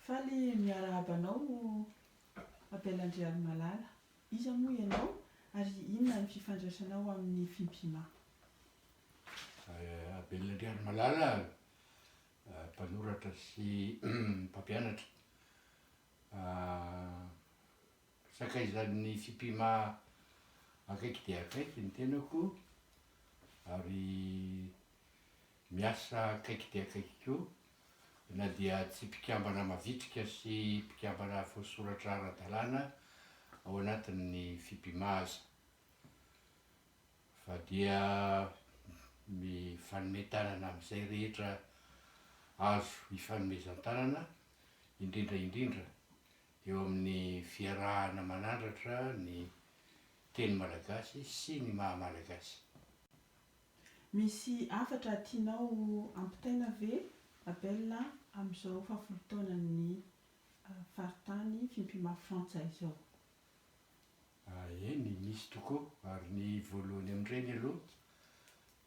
Faly miarahaba anao Abel Andriarimalala. Iza moa ianao ary inona ny fifandraisanao amin'ny Fimpima? Abel Andriarimalala, mpanoratra sy mpampianatra. Sakaizan'ny Fimpima akaiky dia akaiky ny tenako ary miasa akaiky dia akaiky koa na dia tsy mpikambana mavitrika sy mpikambana voasoratra ara-dalàna ao anatin'ny Fimpima aza. Fa dia mifanome tanana amin'izay rehetra azo ifanomezan-tanana, indrindra indrindra eo amin'ny fiarahana manandratra ny teny malagasy sy ny maha malagasy. Misy hafatra tianao ampitaina ve Abel amin'izao fahafolo taonan'ny faritany Fimpima Frantsa izao? Eny, misy tokoa, ary ny voalohany amin'ireny aloha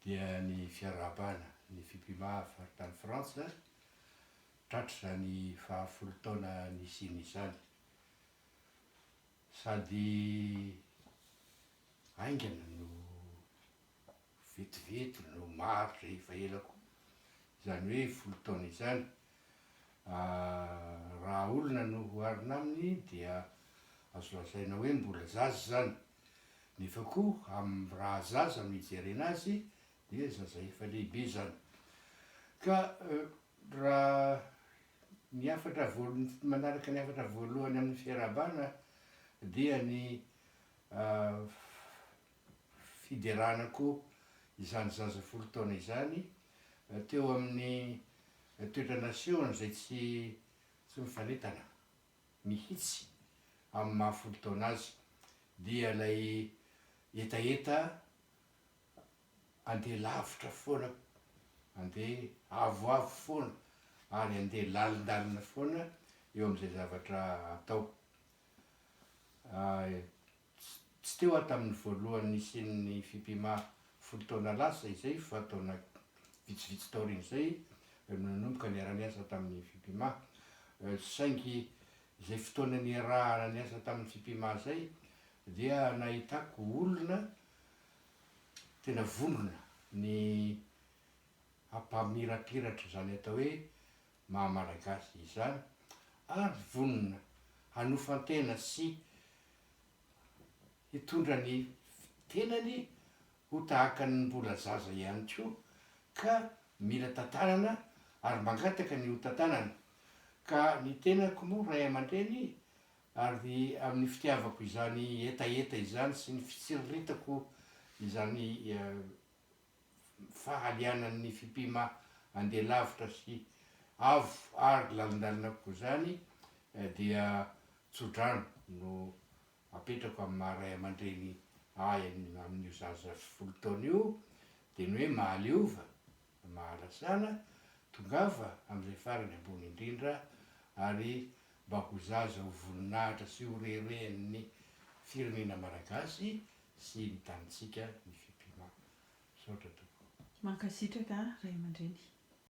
dia ny fiarahabana ny Fimpima faritany Frantsa tratr'izany fahafolo taona nisiany izany. Sady haingana no vetivety no maharitra efa ela koa izany hoe folo taona izany. Raha olona no oharina aminy dia azo lazaina hoe mbola zaza izany. Nefa koa am raha zaza no ijerena azy dia zaza efa lehibe izany. Ka raha ny hafatra voal- manaraka ny hafatra voalohany amin'ny fiarahabana dia ny fiderana koa izany zaza folo taona izany teo amin'ny toetra nasehony izay tsy tsy mifanentana mihitsy amin'ny maha folo taona azy dia ilay hetaheta andeha lavitra foana, andeha avoavo foana ary andeha lalindalina foana eo amin'izay zavatra atao. Tsy teo aho tamin'ny voalohany nisian'ny Fipima folo taona lasa izay fa taona vitsivitsy taorian'izay no nanomboka niara-niasa tamin'ny Fipima. Saingy izay fotoana niarahana niasa tamin'ny Fipima izay dia nahitako olona tena vonona ny hampamirapiratra izany atao hoe maha Malagasy izany ary vonona hanofan-tena sy hitondra ny tenany ho tahaka ny mbola zaza ihany koa ka mila tantanana ary mangataka ny ho tantanana ka ny tenako moa ray aman-dreny ary amin'ny fitiavako izany hetaheta izany sy ny fitsiriritako izany fahalianan'ny Fipima andeha lavitra sy avo ary lalindalina kokoa izany dia tsodrano no apetrako amin'ny maha ray aman-dreny ahy amin'io zaza folo taona io dia ny hoe mahaleova, mahalasana, tongava amin'izay farany ambony indrindra ary mba ho zaza ho voninahitra sy ho reharehan'ny firenena malagasy sy ny tanintsika ny Fipima. Misaotra tompoko. Mankasitraka ray aman-dreny.